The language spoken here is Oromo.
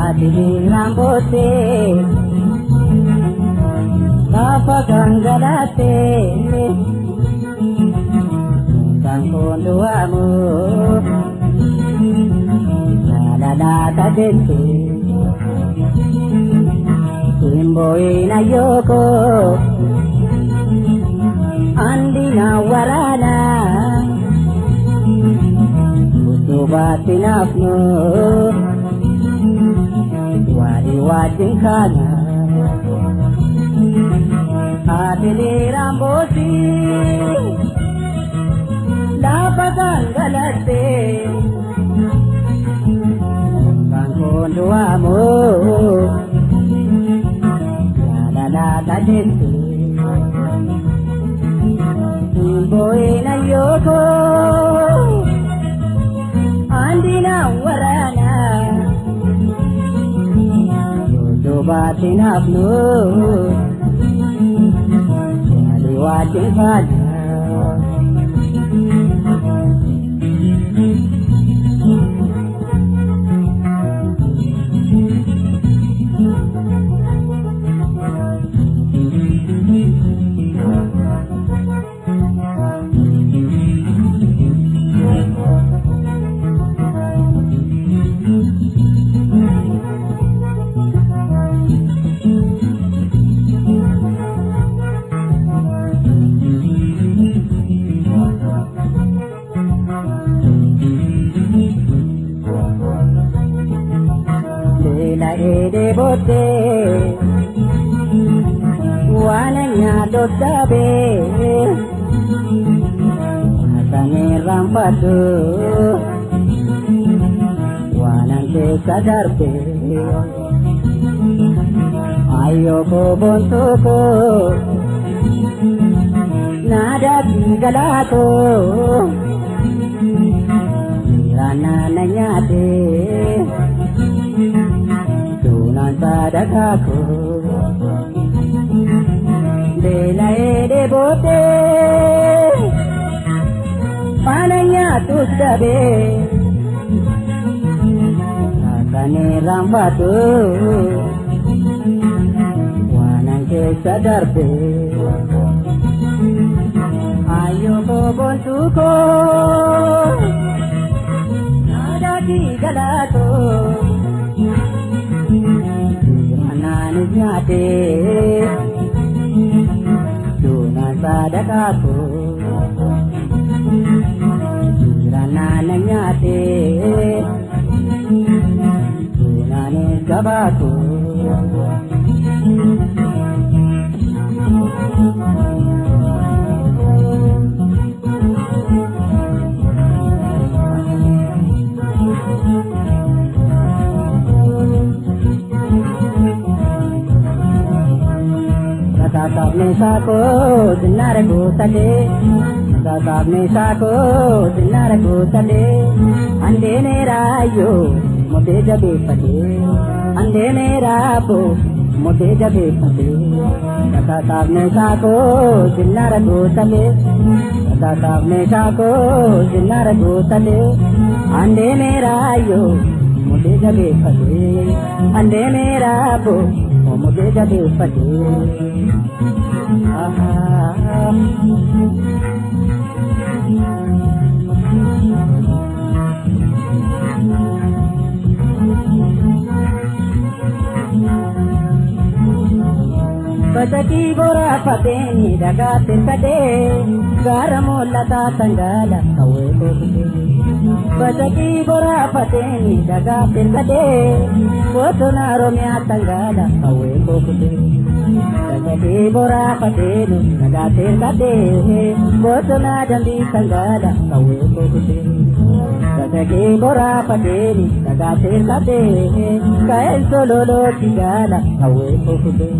Ati rambote, lafa gangalate, kan konduamu, la la la jette, simboina yoko, andina warana, utubati nafnu. Wali wajin kana Atili rambosi Lafa gangalatte Kan konduamu La la la jette Simboina yoko Andina warana Dubaati nafnu Wali wajin kana. Leela eedee booddee waan nyaatu dhabee Haasanii irraanfadhu waan an keessa darbe Ayyoo koo boontuu koo naadaatii galaa koo Miiraan naana nyaatee Duunaan sadaqaa koo Beela eedee booddee faana nyaatus dhabee Haasanii irraanfadhu waan an keessa darbe Ayyoo koo boontuu koo naadaatii galaa koo Naanis nyaatee duunaan sadaqaa koo Naana nyaatee duunaanis gabaa koo. Sasaabni saakoo sinnaara guutatee Sasaabni saakoo sinnaara guutatee Andeenee raayyoo mudee jabeeffatee Andeenee raaboo mudee jabeeffatee Sasaabni saakoo sinnaara guutatee Sasaabni saakoo sinnaara guutatee Andeenee raayyoo mudee jabeeffatee Andeenee raaboo mudee jabeeffatee. Batakii boraafateeni dhagaa tirkadhee gaara mul'ataa sangaala qawwee koo kutee. Bacaqii boraafateeni dhagaa firqadee bosona Oromiyaa tangaala hawwee koo kutee. Bacaqii boraafateeni dhagaa firqadee bosona dambii tangaala hawwee koo kutee. Bacaqii boraafateeni dhagaa firqadee ka'een sololootti gaala hawwee koo kutee.